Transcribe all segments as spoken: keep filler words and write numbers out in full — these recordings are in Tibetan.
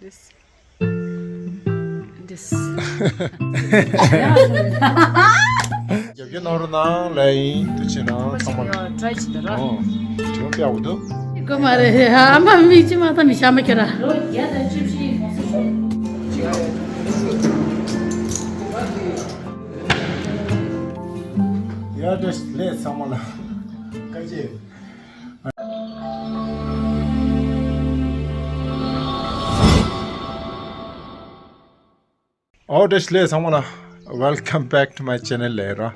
རྒྱབ་སྐྱོར་གནང་རོགས་གནང་ལབ་ཡིན། ཐུགས་རྗེ་གནང་ཚང་མ་ལ། ཊ་རའི་བྱེད་དང་ར། ཨོ། དྲི་བ་དཔེ་ཡག་པོ་འདུག་དགོས་མ་རེད། ཨ་མ་མི་གཅིག་མ་ད་མི་ཤ་མ་ཁྱོད་ར། ཡ་བཀྲ་ཤིས་བདེ་ལེགས་ཚང་མ་ལ། བཀའ་དྲིན་ཆེ། ཨོ་བཀྲ་ཤིས་བདེ་ལེགས་ཚང་མ་ལ། Welcome back to my channel ལབ་ར།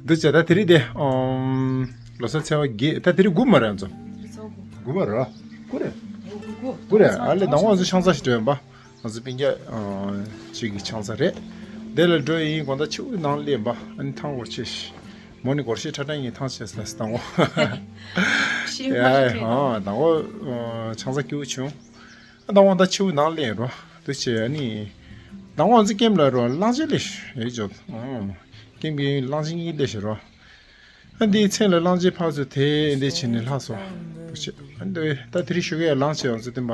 འདུག་བྱས་ད་དེ་རིང་དེ་ཨམ། ལོ་གསར་ཚེས་པ་བརྒྱད། ད་དེ་རིང་དགུ་མ་རེད་ང་ཚོ། དགུ་མ་རེད། དགུ་རེད། དགུ་རེད། ཨ་ལས་ཟླ་ངོ་ང་ཚོ་ཆང་ས་ཞིག་འགྲོ་ཡིན་པ། ང་ཚོ་སྤུན་ཀྱག་ཨ། གཅིག་གི་ཆང་ས་རེད། དེ་ལ་འགྲོ་ཡིན། དགོང་དག་ཕྱི་པོའི་ནང་སླེབས་པ། ཨ་ནི་ཐང་སྒོར་ཕྱེ་ཤི། མོ་ནི་སྒོར་ཕྱེ་ཁྲ་ཁྲ་ངས་ཐང་ཆད་ཟ་ཟ་དང་བོ། ཤི་ཡ་ཧ་ཧ་དང་བོ་ཨ། ཆང་ས་སྐྱིད་པོ་བྱུང་། ཨ་དང་བོ་ད་ཕྱི་པོའི་ནང་སླེབས་རོ། དེ་བྱས་ཨ་ནི། དང་བོ་ང་ཚོ་ཀེམ་ལ་རོ་གླང་ཆེན་སླེབས་ཤི་ཡོད་ཅོ། ཨ། ཀེམ་གྱི་གླང་ཆེན་གཉིས་སླེབས་ཤི་རོ། ཨ་འདིའི་མཚན་ལ་གླང་ཆེན་ཕར་ཚུར་དེད་འདི་བྱས་ནས་ལྷག་སོང་། འདུག་བྱས། ཨ་འདི་ད་དེ་རིང་ཞོགས་ཀས་ཡར་ལངས་བྱས་ང་ཚོ་སྟོན་པ་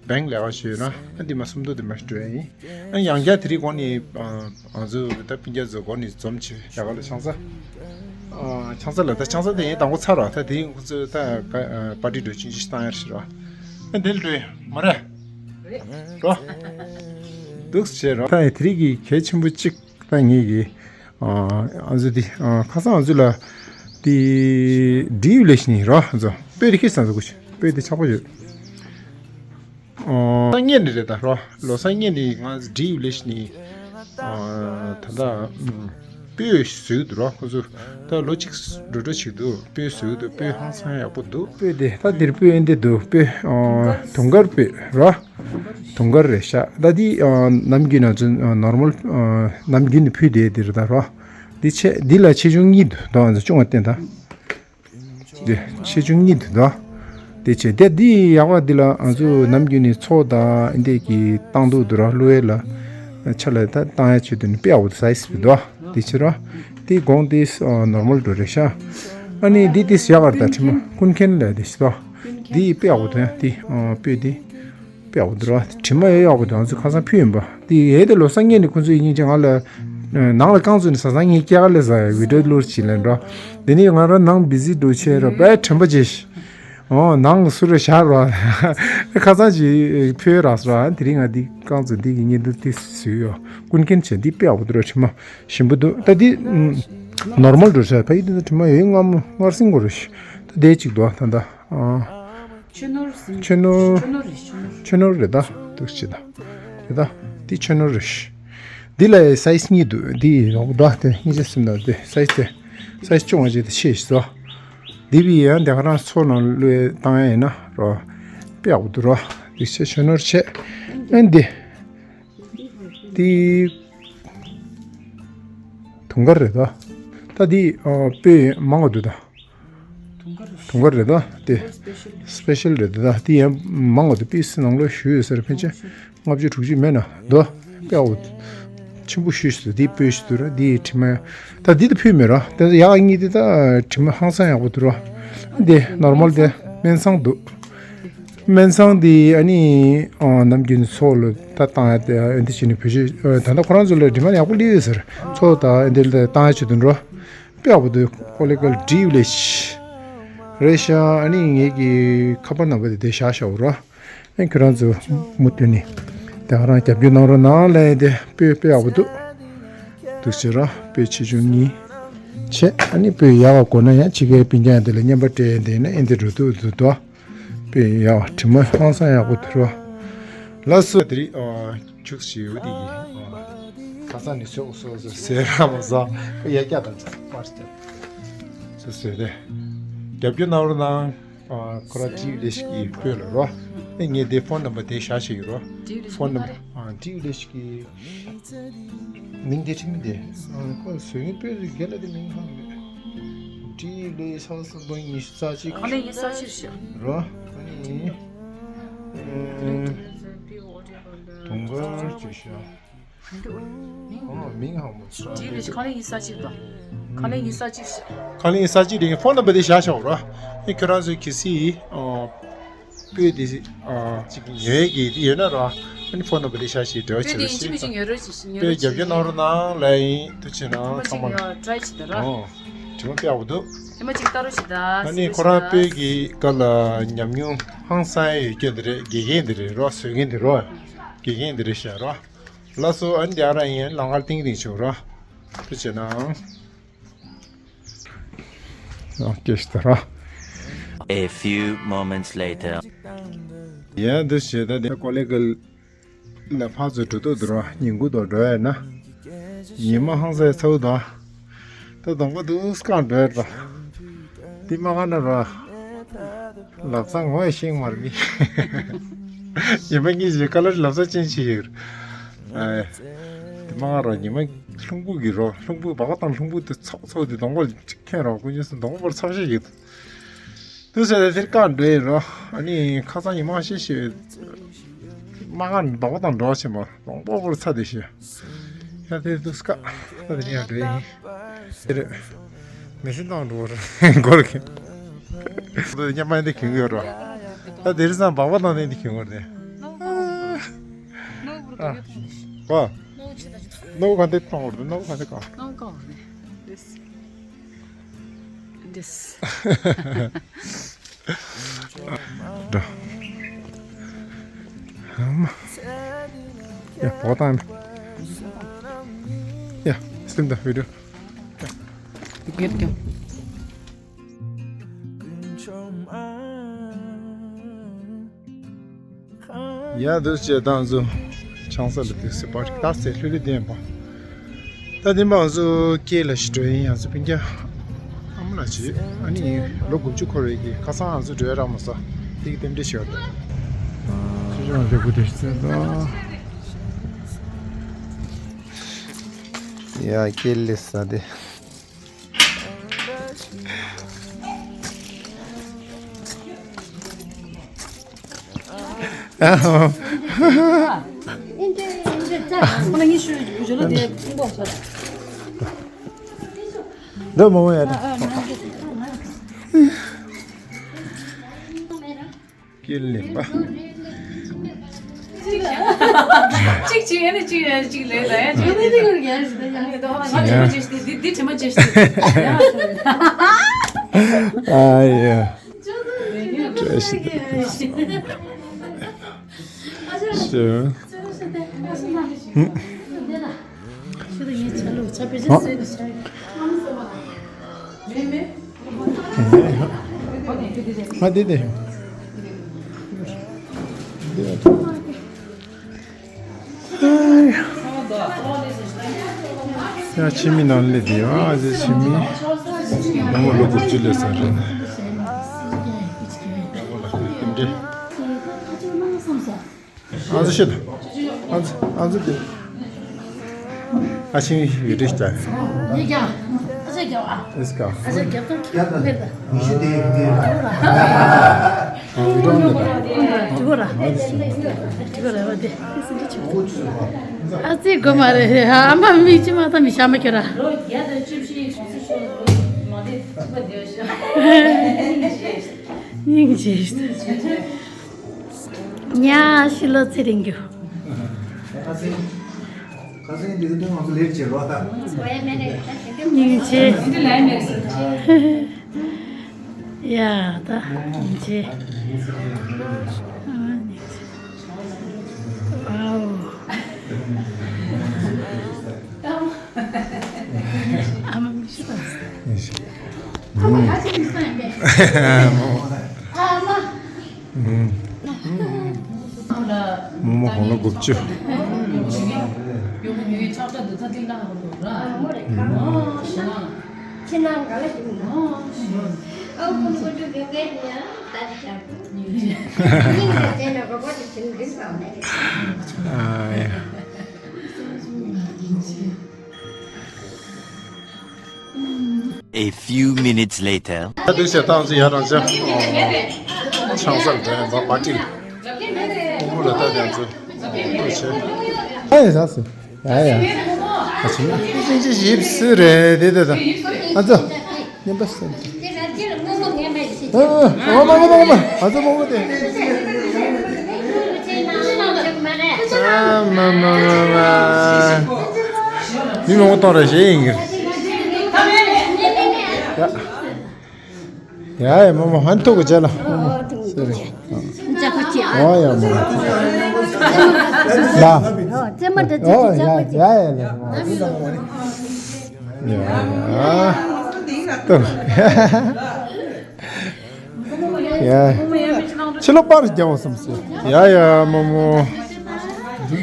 བེང་ལས་ཀ་བྱས་ཡོད་ན། ཨ་འདི་མ་སུམ་མདོ་དེ་མ་འགྲོ་ཡ་ཡིན། ཨ་ཡང་བསྐྱར་དེ་རིང་དགོང་ནས་ཨ་ང་ཚོ་ད་སྤུན་ཀྱག་ཚོ་དགོང་ནས་འཛོམས་བྱས་ཡག་ག་ལ་ཆང་ས། ཨ་ཆང་ས་ལ་ད་ཆང་ས་དེ་ཡིན་དང་པོ་ཚར་ར། ད་དེ་ཡིན་ཁོ་ཚོས་ད་ཨ་པར་ཊི་འགྲོ་ཆུང་ཆུང་ཞིག་བཏང་ཡར་ཞིག་ར། ཨ་འདི་ལ་འགྲོ་ཡ་མ་རེད། རོ། འདུག་བྱས་ར། ད་དེ་རིང་གི་གལ་ཆེན་པོ་གཅིག་ད་ངེད་ཀྱི་ཨ་ཨ་ཚོ་འདི་ཨ་ཁ་སང་ཨ་ཚོ་ལ་འདི་འདྲི་ཡུལ་ལས་ཤི་ནི་རོ། ཨ་ཚོ་སྤོས་འདི་ཁྱེར་སོང་ཚོ་ཀུ་ཤི། སྤོས་འདི་ཆག་པོ་ཡོད། ཨ་སང་ཉིན་ནི་རེད་ད་རོ། ལོ་སང་ཉིན་ནི་ང་འདྲི་ཡུལ་ལས་ཤི་ནི་ཨ་ད་ད་སྤོས་བཟོས་འདུག་རོ། ཁོ་ཚོ་ད་ལོ་གཅིག་འགྲོ་འགྲོ་བྱེད་འདུག་སྤོས་བཟོས་འདུག་སྤོས་ཧང་སང་ཡག་པོ་འདུག་སྤོས་འདི་ད་འདིར་སྤོས་ཨེ་འདི་འདུག་སྤོས་ཨ་དུང་དཀར་སྤོས་རོ། དུང་དཀར་རེད་ཤག་ད་འདི་ཨ་ནམ་རྒྱུན་ང་ཚོ་ཨ་ནོར་མལ་ཨ་ནམ་རྒྱུན་ནས་ཕུལ་བསྡད་དེ་རེད་ད་རོ། འདི་ཆེ་འདི་ལ་ཆེ་ཆུང་གཉིས་འདུག་ད་ང་ཚོ་ཆུང་བ་བསྟན་ད། འདི་ཆེ་ཆུང་གཉིས་འདུག་ད། འདི་ཆེ་དེ་འདི་ཡག་པ་འདི་ལ་ང་ཚོ་ནམ་རྒྱུན་ནས་ཚོགས་དང་འདི་གི་བཏང་འདུག་འདུག་ར། ལོ་ཡས་ལ་ཆ་ལ་ད་བཏང་ཡ་ཆེད་དུ་ནི་དཔེ་ཡག་པོ་འདུག་སའི་ཛི་འདུག་འདི་ཆེ་ར། འདི་གོང་འདི་ཨ་ནོར་མལ་འགྲོ་རེད་ཤག་ཨ་ནི་འདི་འདི་ཡག་ག་རེད་ད། དྲི་མ་ཀུན་མཁྱེན་ལ་འདི་ཤི་ད། འདི་དཔེ་ཡག་པོ་འདུག་ཡ་འདི་ཨ་སྤོས་འདི། དཔེ་ཡག་པོ་འདུག་ར། དྲི་མ་ཡོད་ཡག་པོ་འདུག་ང་ཚོ་ཁ་སང་ཕུལ་ཡིན་པ། འདི་ཡས་དེ་ལོ་སང་ཉིན་ནས་ཁོང་ཚོ་ཡིན་ཅིག་ང་ལ་ནང་ལ་རྐང་བཙུགས་ནས་ཟ་ཟ་ངས་སྐྱེ་ག་ལས་ཟ་ཡ་བི་ཌིའོ་བླུགས་ཅིག་ལེན་ར། འདི་ནས་ང་རང་ནང་བི་ཟི་འགྲོ་ཆེ་ར་དཔེ་དྲན་པ་བརྗེད་ཤི། ཨོ་ནང་སུ་ར་ཤར་ར། ཁ་སང་ཅིག་ཕུལ་ར་སོ་ར། དེ་རིང་ང་འདི་རྐང་བཙུགས་འདི་གི་ཉེ་འདུག་དེ་སུས་ཡོད། ཀུན་མཁྱེན་བྱས་འདི་དཔེ་ཡག་པོ་འདུག་ར། དྲི་མ་ཞིམ་པོ་འདུག་ད་འདི་ནོར་མལ་འགྲོ་ཤག་ཕ་ཡི་འདི་ད་དྲི་མ་ཡོད་སྔ་མོ་སྔར་སེང་གོ་ར་ཤི། ད་དེ་གཅིག་འདུག་ད་ད། ཨ། ཆུ་ནོར་ཟིན། ཆུ་ནོར། ཆུ་ནོར་རེད། ཆུ་ནོར། ཆུ་ནོར་རེད་ད། འདུག་ཅི་ད། རེད་ད། འདི་ཆུ་ནོར་རེད། འདི་ལ་སའི་ཛི་གཉིས་འདུག་འདི་ཡོག་འདུག་དེ་གཉིས་ཆ་སེམས་ད་དེ་སའི་ཛི་དེ། སའི་ཛི་ཆུང་བ་ཅིག་དེ་ཆེ་ཞིག་བཟོ། འདི་བི་ཡང་དེ་ག་རང་ཚོ་ནང་བླུགས་བཏང་ཡ་ཡིན་ན་རོ། དཔེ་ཡག་པོ་འདུག་རོ། འདི་ཆེ་ཆུ་ནོར་ཆེ། ཨན་འདི། འདི། དུང་དཀར་རེད་ད། ད་འདི་ཨ་སྤོས་མང་བ་འདུག་ད། དུང་དཀར་རེད་ད་དེ། སི་པེ་ཤལ་རེད་ད། དེ་ཡང་མང་བ་དེ་པིས་ནང་ལོགས་ཞུ་ཡོད་ཟེར། ཕན་ཆད་ལྔ་བཅུ་དྲུག་ཅུ་མེད་ན་འདུག་དཔེ་ཡག་པོ་ཆེན་པོ་ཞུས་སུ་དེ་སྤོས་ཞུ་འདུག་ར། དེ་དྲི་མ་ད་འདི་དེ་ཕུལ་མེད་ར། དེ་ཡག་གཉིས་དེ་ད་དྲི་མ་ཧང་སང་ཡག་པོ་འདུག་ར། དེ་ནོར་མལ་དེ་སྨན་ཚང་འདུག་སྨན་ཚང་དེ་ཨ་ནི་ཨ་ནམ་རྒྱུན་ཚོགས་ལ་ད་བཏང་ཡ་དེ་ཨ་འདི་བྱས་ནས་བེད་སྤྱོད་ད་ལྟ་ཁོ་རང་ཚོ་ལ་དྲི་མ་ཡག་པོ་སླེབས་ཡོད་ཟེར། ཚོགས་ད་ཨ་འདི་ལ་བཏང་ཡ་བྱེད་དུ་འགྲོ། དཔེ་ཡག་པོ་འདུག་ཁོ་ལེ་ཀལ་ཌི་ཝི་ལེ་ཇི་རེད་ཤག་ཨ་ནི་ངེད་ཀྱི་ཁ་པར་ནམ་བར་དེ་དེ་བཞག་བཞག་རོགས། ཨ་ཁྱོད་རང་ཚོ་མུ་མཐུད་ནས་དེ་ག་རང་རྒྱབ་སྐྱོར་གནང་རོགས་གནང་ལབ་ཡ་དེ། སྤོས་དཔེ་ཡག་པོ་འདུག་འདུག་ཟེར་ར། སྤོས་ཆེ་ཆུང་གཉིས་བྱས། ཨ་ནི་སྤོས་ཡག་ག་དགོས་ན་ཡང་ཕྱི་རྒྱལ་སྤུན་ཀྱག་དེ་ལ་རྔན་པ་སྤྲད་ཡ་དེ་ཡིན་ན་ཨེ་འདི་འགྲོ་འདུག་འདུག་དོ། དཔེ་ཡག་དྲི་མ་ཧང་སང་ཡག་པོ་འདུག་ར། ལགས་སོ། དེ་རིང་ཨ་ཁྱུག་ཞིག་ཡོད་དེ་གི་ཨ་ཁ་སང་ནས་ཟོས་ཟོས་ཟོས་ཟེར་ར་མ་ཟ། ཡ་སྐྱ་དང་ཚ་པར་སྐྱ་ཟོས་ཟོས་རེད། རྒྱབ་སྐྱོར་གནང་རོགས་གནང་། ཨ་ཁོ་ར་ཌི་ཝི་ལེ་ཇི་གི་སྤོས་ལ་རོ། ཨེ་ངས་དེ་ཕོན་ནམ་བར་དེ་བཞག་བཞག་ཡོད་རོ། ཕོན་ནམ་བར་ཨ་ཌི་ཝི་ལེ་ཇི་གི་མིང་དེ་ཁྲིད་མི་དེ། ཨ་ཁོ་བཟོ་མཁན་དཔེ་རིགས་རྒན་ལ་དེ་མིང་ཧ་མི་ལོས། ཌི་ལེ་ས་གསུམ་པ་ཉི་ཤུ་རྩ་གཅིག་ཁོ་ལ་ཡིན་ས་ཕྱིར་ཤག་རོ། ཨ་ནི་ཨེ་དུང་དཀར་ཅིག་ཤག་ཨོ་མིང་ཧ་མ་ལོས། ཌི་ལེ་ཇི་ཁོ་ལ་ཡིན་ས་ཕྱིར་དང་། ཁོ་ལ་ཡིན་ས་ཕྱིར་ཤག་ཁོ་ལ་ཡིན་ས་ཕྱིར་དེ་ཕོན་ནམ་བར་དེ་བཞག་བཞག་རོ། ཨེ་ཁྱོད་རང་ཚོས་གལ་སྲིད་ཨ་སྤོས་དེ་ཨ་ཅིག་ཉོ་ཡས་ཀྱི་དེ་ཡོད་ན་རོ། ཨ་ནི་ཕོན་ནམ་བར་དེ་ཤ་ཞིག་འབྲེལ་བ་བྱེད་རོགས་ཞེས་དཔེ་རྒྱབ་སྐྱོར་གནང་རོགས་གནང་ལབ་ཡིན། ཐུགས་རྗེ་གནང་། ཚང་མ་ལ། ཨོ། དྲི་མ་དཔེ་ཡག་པོ་འདུག་དེ་མ་ཅིག་ལྟ་རོགས་ཞེས་ད། ཨ་ནི་ཁོ་རང་དཔེ་གི་སྐབས་ལ་ཉམས་མྱོང་ཧང་སང་ཡོད་མཁན་དེ་རེད། དགེ་རྒན་དེ་རེད་རོ། བཟོ་མཁན་དེ་རོ། དགེ་རྒན་དེ་རེད་ཤག་རོ། ལགས་སོ། ཨ་ནི་དེ་ཨ་རང་ཡིན། ལམ་ཁར་ཏིང་ཏིང་བྱོས་རོ། ཐུགས་རྗེ་གནང་། ཨོ་ཀེ་ཤི་ད་ར། A few moments later. ཡ་འདུག་བྱས་ད་དེ་ཀོ་ལེ་གལ་ལ་ཕར་ཚུར་འགྲོ་འདུག་འདུག་ར། ཉིན་གུང་དང་འགྲོ་ཡ་ན། ཉི་མ་ཧང་སང་ཚ་བོ་དང་། ད་གདོང་པ་འདུག་སྐམ་འགྲོ་ཡ་ད། དེ་མ་ག་ན་ར། ལབ་ས་ངོ་ཡ་ཤེས་མ་རེད་མི། ཉི་མ་གཉིས་ཀྱི་ཀ་ལར་ལབ་ས་ཅན་ཅིག་ཡོད། ཨ། དེ་མ་ག་ར་ཉི་མ་ལྷུང་པོ་གི་རོ། ལྷུང་པོ་སྦག་སྦག་དང་ལྷུང་པོ་དེ་ཚོགས་ཚོགས་དེ་གདོང་པ་ལ་ཅིག་ཁེངས་རོ། ཀུན་སྤྱོད་སུ་གདོང་པར་ཚབས་ཆེ་ཡོད། དུས་ཚོད་དེར་བཀག་འགྲོ་ཡི་རོ། ཨ་ནི་ཁ་སང་ཉི་མ་ཤེས་ཤེས། མ་ག་ནས་སྦག་སྦག་དང་འགྲོ་བ་ཆེན་པོ་གདོང་པོ་པོར་ཚ་དེ་ཤེས། ཡ་དེ་དུས་སྐབས་ད་དེ་ནས་ཡང་འགྲོ་ཡི་ཡིན། དེ་རེད། མི་སེམས་དང་འགྲོ་བར་འགོར་གི། ད་དེ་ཉམས་མ་འདི་གྱོན་གི་ཡོད་རོ། ད་དེ་རིང་སང་སྦག་སྦག་དང་ནས་འདི་གྱོན་གི་རེད། ཨ། གོ། ནོ་ག་འདི་གཏོང་བར་འདུག་ནོ་ག་འདི་གང་། ནོ་ག་འདི། འདྲ། ཨ་མ། ཡ་བོ་དང་། ཡ་སྟིམ་དང་བི་ཌིའོ། ཡ་ཀྱོ། ཡ་འདུག་བྱས་ད་ང་ཚོ་ཆང་ས་ལ་དུས་སུ་པར་ཏག་སེ་ལྷོད་ལྷོད་ལྡན་པ། ད་དེ་མ་ང་ཚོ་སྐྱེལ་ལ་ཞིག་འགྲོ་ཡིན། ང་ཚོ་སྤུན་ཀྱག་ཨ་མ་ལགས་བྱས། ཨ་ནི་ལོ་དགུ་བཅུ་འཁོར་བའི་གི་ཁ་སང་ང་ཚོ་འགྲོ་ཡ་རག་མ་སོང་། དེ་གི་རྟེན་འབྲེལ་ཞུ་བ་དང་། ཁྱེད་རང་ལེགས་པོ་དེ་ཤི་ཚེ་དང་། ཡ་སྐྱེལ་ལས་ས་དེ། འདི་མོ་ཡ། སྐྱེལ་ལེན་པ། གཅིག་གཅིག་ཡ་ནི་གཅིག་ཡ་གཅིག་ལས་ལ་ཡ་གཅིག་ལས་ལ་ཡ། འདི་འདི་དྲི་མ་བྱེད་ཤི་འདི་འདི་དྲི་མ་བྱེད་ཤི། ཨ་ཡ། བཀྲ་ཤིས་བདེ་ལེགས། ཤི། ང་འདི་འདི། ཡ་ཕྱི་མི་ནང་ལས་དེ་ཡ་ཨ་ཙི་ཕྱི་མི། ནང་ལོ་དགུ་བཅུ་ལས་ས་རེད། འདི། ཨ་ཙི་ཤི་ད། ཨ་ཙི་ཨ་ཙི་དེ། ཨ་ཕྱི་མི་ཡོད་དྲིས་ད། ཨེ་སྐ། ཨ་ཙི་རྒྱབ་ཐང་ཁྱེད་མེད་ད། ཉི་ཤུ་དེ་ཡོད་དེ། ཨ་འགྲོ་འདི་ད། དྲི་བ་ར། ཨ་ཙི་ཤི། དྲི་བ་ར་བ་དེ། ཨ་ཙི་དགོས་མ་རེད། ཨ་མ་མི་ཅི་མ་ད་མི་ཤ་མ་ཁྱོད་ར། སྙིང་རྗེ། ཉ་ཤི་ལོ་ཚེ་རིང་རྒྱུ། ཁ་སང་ཁ་སང་འདི་ཚོ་ང་ཚོ་ལེར་བྱེད་རོགས་ད། སྙིང་རྗེ། ཡ་ད་སྙིང་རྗེ། ཨ་མ་སྙིང་རྗེ། ཨའོ། ཨ་མ་མི་ཤི་ད། ཨ་མ་ཁ་ཅིག་མི་སང་ཡིན་པས། ཨ་མ། རྨོ་མོ་དགུང་ལོ་དགུ་བཅུ། ཨ་ཡ། A few minutes later. ད་དུས་ཤ་ཐང་ཚོ་ཡར་རང་ཅག་ཆང་ས་ལ་འགྲོ་ཡ་མ་མ་ཏིལ། ཕུ་བོ་ལ་ད་དེ་ཚོ་ཐུག་ཆེ། ཨ་ཡ་ཟ་སི། ཡ་ཡ། ཨ་ཆི་མ་ཨ་ཆི་ཅི་ཞིབ་སུ་རེད་དེ་དེ་ད། ཨ་ཚོ། ཉན་པ་སེམས་ཅི། ཨ་ཨ་ཨ་མ་ཨ་མ་ཨ་མ་ཨ་ཚོ་མོ་མོ་དེ། ཨ་མ་མ་མ་མ། མི་མང་པོ་གཏོང་ར་ཞེས་ཡིན་གྱི། ཡ་ཡ་ཡ། མ་མ་ཧན་ཐུག་གི་བྱས་ལ། ཨོ་ཡ་མ་མ། ལ། ཨོ་ཡ་ཡ་ཡ་ལ། ཡ་ཡ། ཡ། ཕྱི་ལོགས་པར་རྒྱག་འོང་བསམ་སོང་། ཡ་ཡ་མོ་མོ། ཡ་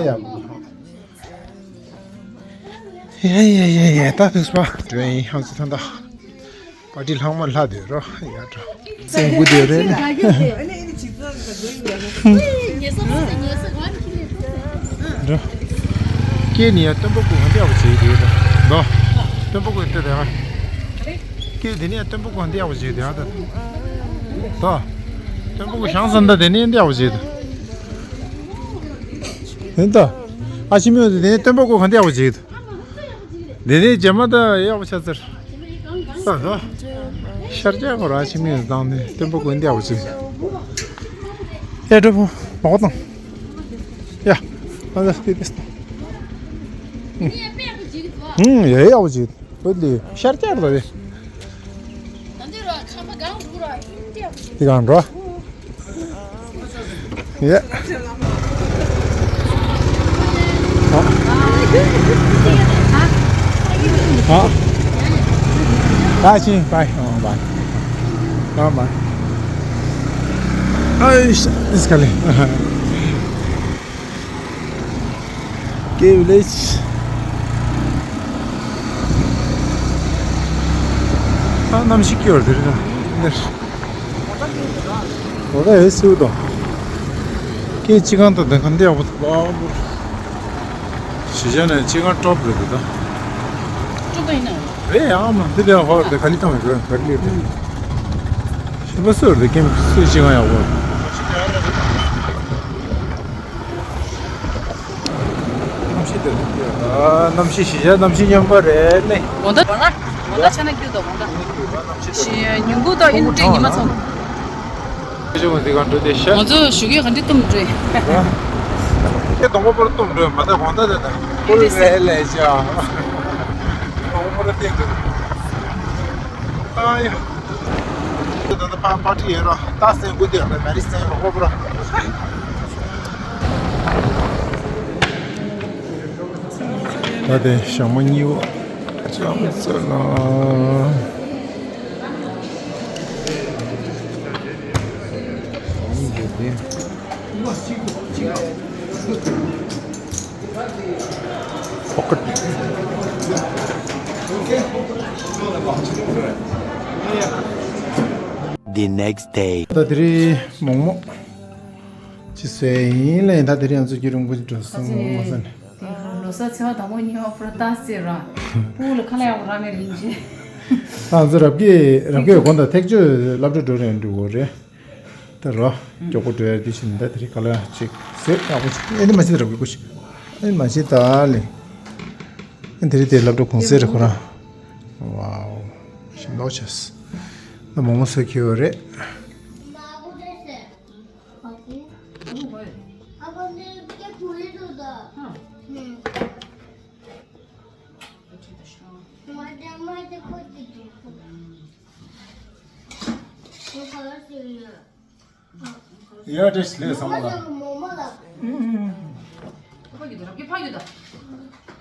ཡ་མོ། ཡ་ཡ་ཡ་ཡ། ད་ཐུགས་པ་འགྲོ་ཡིན། ཧང་སི་ཐང་ད། པར་ཊི་ལྷག་མ་ལྷག་དེ་རོ་ཡ་འགྲོ། སེམས་འགུ་དེ་རེད་ནི། འགྲོ། ཁྱེད་ནི་ཡ་སྟོན་པ་སྐུ་ག་འདི་ཡག་པོ་བྱེད་དེ་ད། སྟོན་པ་སྐུ་འདི་དེ་ཨ། ཁྱེད་དེ་ནི་ཡ་སྟོན་པ་སྐུ་ག་འདི་ཡག་པོ་བྱེད་དེ་ཨ་ད། ད། སྟོན་པ་སྐུ་ཞང་ས་འདི་དེ་ནི་འདི་ཡག་པོ་བྱེད་དེ། དེ་ད། ཨ་ཕྱི་མི་དེ་ནི་སྟོན་པ་སྐུ་ག་འདི་ཡག་པོ་བྱེད་དེ། དེ་ནི་རྗེས་མ་ད་ཡག་པོ་ཆགས་ཚར། ས་ས། ཤར་རྒྱག་གོ་ར་ཕྱི་མི་བཏང་ནས་སྟོན་པ་སྐུ་འདི་ཡག་པོ་བྱེད། ཡ་གྲོགས་པོ་མ་གོ་དང་། ཡ། ཨ་ད་སྟེ་ཏེ་སྟེ། ཧུང་ཡ་ཡག་པོ་བྱེད། བོད་ལི་ཤར་རྒྱག་ར་རེད། དེ་གང་འགྲོ། ཡ། ཧ། ཧ། ད་ཕྱིན་པའི། ཨོ་པའི། ཨོ་པའི། ཨའི་ཤ། ཨིས་ཀ་ལི། ཀེ་ཝི་ལེཇ། ཨ་གནམ་གཤིས་སྐྱིད་པོ་རེད་དེ་རེད་ན། འོ་ད་ཨེ་སིའུ་དང་། ཀེ་སྤྱི་ཁང་དང་དེ་ག་འདི་ཡག་པོ་འདུག་པ། གཞིས་ཆགས་ནས་སྤྱི་ཁང་ཊོབ་རེད་འདུག་ད། ཊོབ་ཡིན་ན། རེད་ཡ། ཨ་མ་འདི་ལས་ཧོར་དེ་ག་ལི་བཏང་བའི་ག་ལི་རེད། ཞིམ་པ་སུ་རེད། ཀེམ་སུ་སྤྱི་ཁང་ཡག་པོ། གནམ་གཤིས་དེ་ཨ་གནམ་གཤིས་གཞིས་ཆགས་གནམ་གཤིས་སྙོམས་པ་རེད་ནི། དགོང་དག་དགོང་དག་ཆ་ན་སྐྱིད་དོ་དགོང་དག་ཉིན་གུང་དང་ཨིན་དྲི་ཉི་མ་ཚང་། ཁྱོད་ཚོ་འདི་ག་འགྲོ་དེ་ཤ། ང་ཚོ་ཞུ་གི་ག་འདྲ་གཏུམ་འགྲོ། ཁྱེད་དང་པོ་པར་གཏུམ་འགྲོ་མ་ད་དགོང་དག་ད་ད། ཨིན་དྲི་ལས་ལས་ཤ། དང་པོ་པར་བལྟས་འགྲོ། ཨ་ཡ། ད་ད་པ་པ་ཏི་ཡོད་ར། ད་སེང་གུ་དེ་ར་མ་རི་སེང་རོ་པོ་ར། ད་དེ་ཞག་མ་གཉིས་པ་ཅང་ཙེ་ལ། ཕོ་ཁ། The next day. ད་དེ་རིང་མོག་མོག་ཅི་ཟེར་ཡིན་ལས། ད་དེ་རིང་ང་ཚོ་རྒྱུན་རིང་པོ་ཅིག་འགྲོ་སོང་མོག་མོག་ཟེར་ནས། དེ་ལོ་གསར་ཚེས་པ་དང་པོ་ཉིན་པ་ཕུ་ར་ཏ་སེ་ར། ཕུ་ལ་ཁ་ལ་ཡག་པོ་ར་མེད་རིན་ཆེ། ད་ང་ཚོ་རབ་རྒྱས་རབ་རྒྱས་གོང་དང་ཐེག་ཆོས་སློབ་གྲྭ་འགྲོ་རན་འགྲོ་གོ་རེད། ད་རོ། མགྱོགས་པོ་འགྲོ་ཡ་དེ་བཞིན་ད་དེ་རིང་ག་ལ་ཅིག་ཟེར་ཡག་པོ་ཅིག་ཨེ་འདི་མ་བྱེད་ད་རབ་རྒྱས་སྐུ་ཞིག་ཨེ་མ་བྱེད་ད་ལེ། ཨེ་དེ་རིང་དེ་སློབ་གྲྭ་གུང་སེང་རེད་ཁོ་རང་། ཝའོ། ཞིམ་ལོ་ཆེས། ད་མོག་མོག་སོ་ཁྱེར་བ་རེད། ཡ་བཀྲ་ཤིས་བདེ་ལེགས་ཚང་མ་ལ།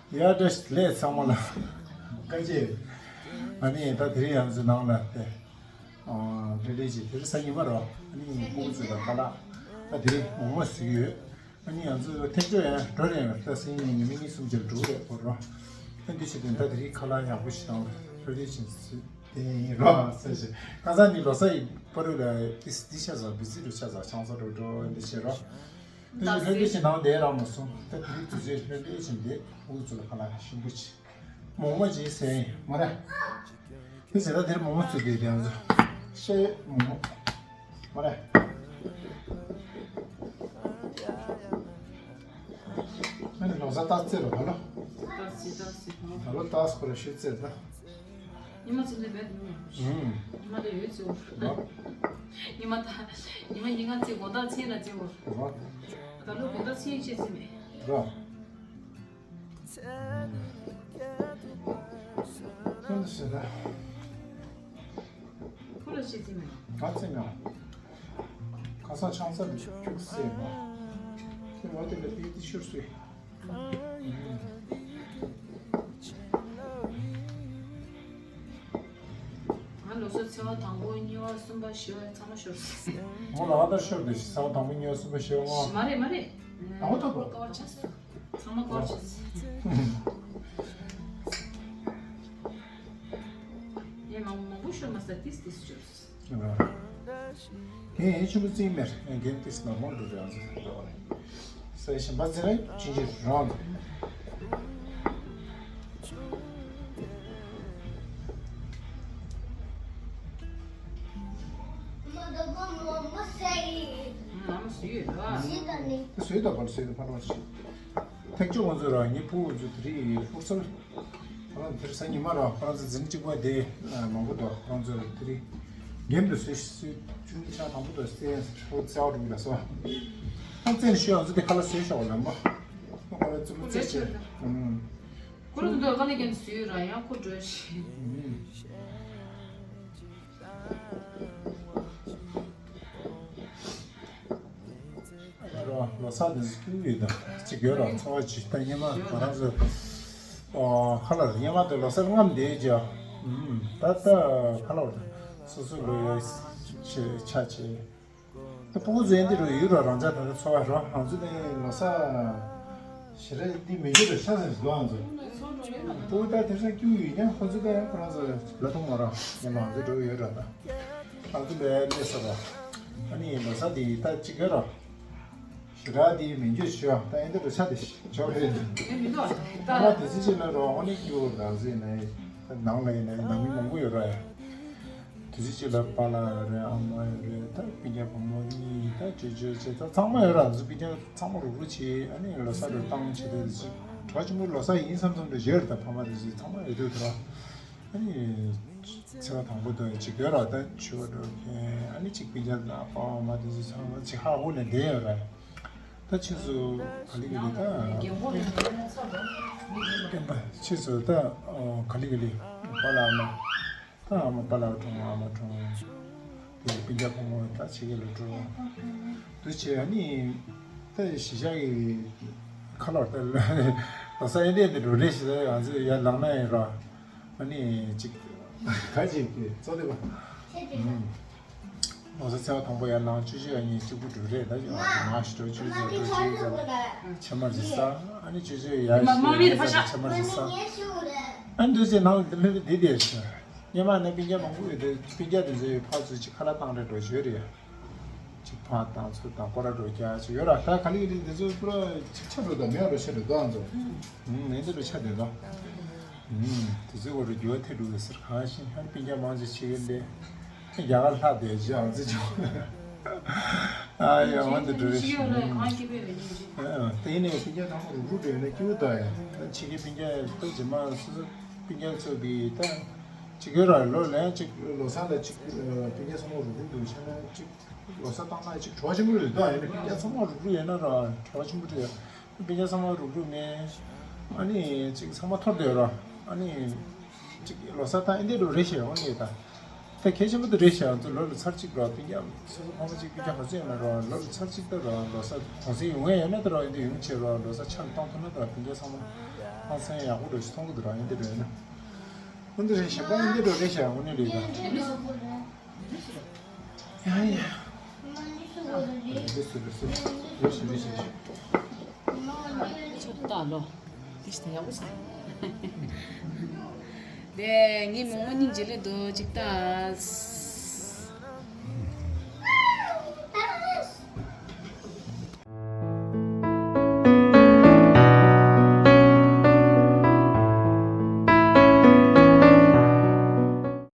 ཡ་བཀྲ་ཤིས་བདེ་ལེགས་ཚང་མ་ལ། བཀའ་བརྒྱད། ཨ་ནི་ད་དེ་རིང་ང་ཚོའི་ནང་ལ་དེ། ཨ་ལྷོད་ལྷོད་ཅིག་དེ་རིང་སང་ཉིན་མ་རོ། ཨ་ནི་ཕྲུ་གུ་ཚོ་དང་ཁ་ལག་ད་དེ་རིང་མོག་མོག་བཟོས་ཡོད། ཨ་ནི་ང་ཚོ་ཐེག་ཆོས་ཡང་འགྲོ་རན་ཡོད། ད་སང་ཉིན་ཉི་མ་གཉིས་གསུམ་ཅིག་འགྲོ་རེད་ཁོ་རོ། ཨ་འདི་བྱེད་དུས་ད་དེ་རིང་ཁ་ལག་ཡག་པོ་ཞིག་དང་ལྷོད་ལྷོད་ཅིག་བཟོས། དེ་ཡིན་རོ་ཟེར་ཞིག་ཁ་སང་ནི་ལོ་གསར་ཡི་པ་རུ་ལ་ཏིས་ཏིས་ཆ་ཟ་བི་ཛི་རུ་ཆ་ཟ་ཆང་ས་རུ་འགྲོ་འདི་བྱེད་རོ། དེ་ལྷོད་ལྷོད་ཅིག་དང་བསྡད་རག་མ་སོང་། ད་དེ་རིང་དུས་ཚོད་ལྷོད་ལྷོད་ཅིག་བསྡད། ཕྲུ་གུ་ཚོ་ལ་ཁ་ལག་ཞིམ་པོ་ཅིག་མོག་མོག་ཅིག་ཟས་ཡིན་མ་རེད། དེ་ཟེར་ད་དེར་མོག་མོག་ཚུད་དེ་དེ་ང་ཚོ་ཤེས་མོག་མོག་མ་རེད། ཨ་ནི་ལོ་གསར་ཏག་ཙེ་རོ་ད་ལོ། ཏག་ཙེ་ཏག་ཙེ་ད་ལོ་ཏག་ཁོ་ར་ཤུ་ཙེ་ད། ཉི་མ་ཚོ་འདི་བས་འདུག་ཨུམ། ཉི་མ་འདི་ཡོད་ཚོད། ལོ། ཉི་མ་ད། ཉི་མ་ཉིན་གང་ཚེ་དགོང་དག་མཚན་ལ་བརྩི་བོ། རོ། ད་ལོ་དགོང་དག་མཚན་བྱེད་ཚེ་མེད། རོ། ཁོ་ལ་བཤད་ཚེ་མེད། ང་ཚེ་མེད། ཁ་སང་ཆང་ས་ཁྱུག་སེ་མ། ཁྱེད་མ་དེ་ལ་དེའི་དེ་ཤུར་སོས། ང་ལོ་སོ་ཚེ་བ་དང་པོ་གཉིས་པ་གསུམ་པ་བཞི་པ་ཚང་མ་ཤོར་སོང་། ངོ་ལ་ཨ་ད་ཤོར་དེ་ཚེ་བ་དང་པོ་གཉིས་པ་གསུམ་པ་བཞི་པ་ལྔ། མ་རེད་མ་རེད། དང་པོ་ཐོབ་པ། ཀོར་ཆགས་སོང་། ཚང་མ་ཀོར་ཆགས་སོང་། ངས་མང་མང་པོ་ཤོར་མ་ས་ཏིས་ཏིས་ཤོར་སོང་། ངས་ཆུ་མོ་རྩིས་མེར་རྒན་ཏིས་ནོར་མོ་འགྲོ་རེད་ཨང་ཟེར་འགྲོ་བ་རེད། ས་ཞིམ་པ་ཟེར་ན་ཅི་ཅི་རང་། མ་ཟོས་ཡོད་ར། ཟོས་དང་པར་ཟོས་དང་ཕར་བར་ཞིག་ཐེག་ཆོས་ང་ཚོས་ར་ངའི་ཕྲུ་གུ་ཚོ་དེ་རིང་ཧྥུ་སལ། ཁོ་རང་དེར་སང་ཉི་མ་ར་ཁོ་རང་ཚོ་འཛིན་གཅིག་པ་དེ་མང་པོ་འདུག་ཁོ་རང་ཚོ་དེ་རིང་འགེམ་དུ་སོས་སོས་ཆུང་ཆུང་དང་པོ་དུ་སྟེ་ཧྲོ་ཙའོ་རུ་ལ་སོ། ཨ་ཙེན་ཤོས་ང་ཚོ་དེ་ཁ་ལ་སོས་ཤོག་ལ་མ། ཁོ་ཁ་ལ་ཙུམ་ཙེ་ཆེ། ཁོ་རང་ཚོ་ཁ་ལ་རྒན་སུས་ར་ཡང་ཁོ་འགྲོ་ཤི། རོ་ལོ་གསར་དེ་ཚོ་སྐྱིད་པོ་ཡོད་དམ། གཅིག་ཡོད་ར་འཚོ་བ་ཇི་ལྟ་སྙེ་མ་ང་རང་ཚོ། ཨོ་ཁ་ལ་སྙེ་མ་དེ་ལོ་གསར་རྔམ་བསྡད་ཀྱང་། ད་ལྟ་ཁ་ལ་བ་དེ་སོ་སོ་ལོ་ཡ་ཆེ་ཆ་ཆེ། ད་ཕྲུ་གུ་ཚོ་ཡན་དེ་རུ་ཡོད་ར་རང་ཅག་ད་ལྟ་འཚོ་བ་རོ་ང་ཚོ་ནས་ལོ་གསར་ཞེ་དྲག་འདི་མི་འགྱུར་ར་ཤ་ཟེར་ཟོ་ང་ཚོ། ཕྲུ་གུ་ད་དེ་ཚོ་སྐྱིད་པོ་ཡོད་ཀྱང་ཁོ་ཚོ་ད་ཡང་ཁོ་རང་ཚོ་ལ་ཐོང་མ་ར་སྙེ་མ་ང་ཚོ་འགྲོ་ཡོད་ར་ད། ང་ཚོ་ལས་ལས་ས་ར། ཨ་ནི་ལོ་གསར་འདི་ད་གཅིག་ག་ར། ཞེ་དྲག་འདི་མི་འགྱུར་ཞུ་ཡང་ད་ཨེ་འདི་རུ་ཆ་དེ་ཞོག་རེད། ཨེ་མི་འདུག་ད། ང་དེ་ཚོ་ཅིག་ལ་རོ་ཨ་ནི་སྐྱིད་པོ་རང་ཟེར་ནས་ནང་ལ་ཡིན་ནའི་ནང་མི་མང་པོ་ཡོད་ར་ཡ། དེ་ཚོ་ཅིག་ལ་པཱ་ལགས་ཡོད་རེད། ཨ་མ་ཡོད་རེད། ད་སྤུན་ཀྱག་བུ་མོ་གཉིས་ད་ཅོ་ཅོ་ཅེ་ད་ཚང་མ་ཡོད་ར། ང་ཚོ་སྤུན་ཀྱག་ཚང་མ་རུག་རུག་བྱེད། ཨ་ནི་ལོ་གསར་རུ་བཏང་བྱེད་དེ་ཅིག་གྲོགས་ཆེན་པོ་ལོ་གསར་ཡིན་བསམ་བསམ་རེ་ཡོད་རེད། ད་ཕ་མ་དེ་ཚོ་ཚང་མ་ཡོད་དུས་ད། ཨ་ནི། ཚེས་པ་དང་པོ་དང་ཅིག་ཡོད་ར་ད་ཆུ་བ་འགྲོ་མཁན་ཨ་ནི་ཅིག་སྤུན་ཀྱག་དང་པཱ་མ་དེ་ཚོ་ཚང་མ་ཅིག་ཧ་གོ་ནས་བསྡད་ཡོད་ར། ད་ཕྱིས་སུ་ག་ལེ་ག་ལེ་ད། རྒན་པ་ཕྱིས་སུ་ད་ག་ལེ་ག་ལེ་པཱ་ལགས་ཨ་མ། ད་ཨ་མ་པཱ་ལགས་གྲོངས། ཨ་མ་གྲོངས། དེ་སྤུན་ཀྱག་ཕོ་མོ་ད་ཕྱི་རྒྱལ་ལ་འགྲོ། དུ་བྱས་ཨ་ནི། ད་གཞིས་ཆགས་ཀྱི་ཁ་ལོར་ད་ལོ་གསར་ཨེ་འདྲས་འདི་འགྲོ་རེས་ཞིག་ད་ང་ཚོས་ཡར་ལངས་ན་ཡིན་ར། ཨ་ནི་ཅིག་ཁ་ཅིག་གི་གཙོ་དེ་པ། ལོ་གསར་ཚེས་པ་དང་པོ་ཡར་ལངས་ཆུ་ཚོད་ཨ་ནི་གཅིག་པུ་འགྲོ་རེད། ད་ཡོད་ཨ་ནི་མ་ཞིག་འགྲོ་ཆུ་ཚོད་འགྲོ་ཆུ་ཚོད་ཕྱེ་མར་ཞིག་ཟ། ཨ་ནི་ཆུ་ཚོད་ཡར་ཞིག་ཆེ་མར་ཞིག་ཟ། ཨ་ནི་འདུག་སེ་ནང་འདི་ལྷོད་འདི་བསྡད་ཤག་སྔོན་མ་ནས་སྤུན་ཀྱག་མང་པོ་ཡོད་དེ་སྤུན་ཀྱག་དེ་ཚོའི་ཕར་ཚུར་ཅིག་ཁ་ལག་བཏང་རེ་འགྲོ་བྱོས་རེད། ཅིག་ཕར་བཏང་ཚུར་བཏང་སྐོར་ར་འགྲོ་རྒྱག་ཅིག་ཡོད་ར། ད་ག་ལེ་ག་ལེ་འདི་ཚོ་པུ་ར་ཅིག་ཆ་འགྲོ་དང་མེད་ར་ཆ་འགྲོ་དང་ཚོ། ཨུམ་ནས་འདི་རུ་ཆ་འདོད་དང་། ཨུམ་དེ་ཚོའི་སྐོར་རུ་འགྱུར་བ་ཐེབས་འགྲོ་གི་ཟེར། གང་ཤེས་ཧར་སྤུན་ཀྱག་མང་ཆེ་ཆེ་གི་ལས་རྒྱ་གར་ལྷག་བསྡད་ཅིག་ཨང་ཚེ་ཆུང་། ཨ་ཡ་འོན་ཏེ་འགྲོ་རེ་ཞིག་ཨ་ཨ་དེ་ནས་སྤུན་ཀྱག་ཚང་མ་རུག་རུག་འགྲོ་ཡོད་ན་སྐྱིད་པོ་ད་ཡ། ད་ཕྱི་རྒྱལ་སྤུན་ཀྱག་ད་རྗེས་མ་སོ་སོ་སྤུན་ཀྱག་ཚོ་གི་ད་ཅིག་ཡོད་ར། ལོ་ལན་ཅིག་ལོ་གསར་ལ་ཅིག་སྤུན་ཀྱག་ཚང་མ་རུག་རུག་འགྲོ་བྱས་ན་ཅིག་ལོ་གསར་བཏང་ན་ཅིག་གྲོགས་ཆེན་པོ་རེད་ད། ཡིན་ན་སྤུན་ཀྱག་ཚང་མ་རུག་རུག་ཡོད་ན་ར་གྲོགས་ཆེན་པོ་རེད། སྤུན་ཀྱག་ཚང་མ་རུག་རུག་མེད། ཨ་ནི་ཅིག་ཚང་མ་འཐོར་བསྡད་ཡོད་ར། ཨ་ནི། ཅིག་ལོ་གསར་ད་ཨེ་འདྲས་འགྲོ་རེ་ཞིག་འོང་ནས་ད། ད་གལ་ཆེན་པོ་དེ་རེད་ཤག་ང་ཚོ་ལོ་ལ་ཚར་གཅིག་ར་སྤུན་ཀྱག་སོ་སོ་ཕ་མ་གཅིག་སྤུན་ཀྱག་ག་ཚོད་ཡོད་ན་ར་ལོ་ལ་ཚར་གཅིག་ད་ར་ལོ་གསར་གུང་སེང་ཡོང་ཡ་ཡོད་ན་ད་ར་ཨེ་འདྲས་ཡོང་བྱས་ར་ལོ་གསར་ཆ་ལ་བཏང་ཐུབ་ན་ད་ར་སྤུན་ཀྱག་ཚང་མ་ཧང་སང་ཡག་པོ་འགྲོ་ཞིག་མཐོང་གི་འདུག་ར། ཨེ་འདྲས་འགྲོ་ཡོད་ན། ཨེ་འདྲས་རེད་ཤག་ཨེ་འདྲས་འགྲོ་རེད་ཤག་འོང་ནས་རེད་ད། ཡ་ཡ། རེད་ཤག་རེད་ཤག་རེད་ཤག་རེད་ཤག་ཆོ་ད་ལོ། དེ་ཞིག་ད་ཡག་པོ་ཞིག་དེ་ངའི་མོག་མོག་སྙིང་རྗེ་ལེ་འདུག་ཅིག་ད།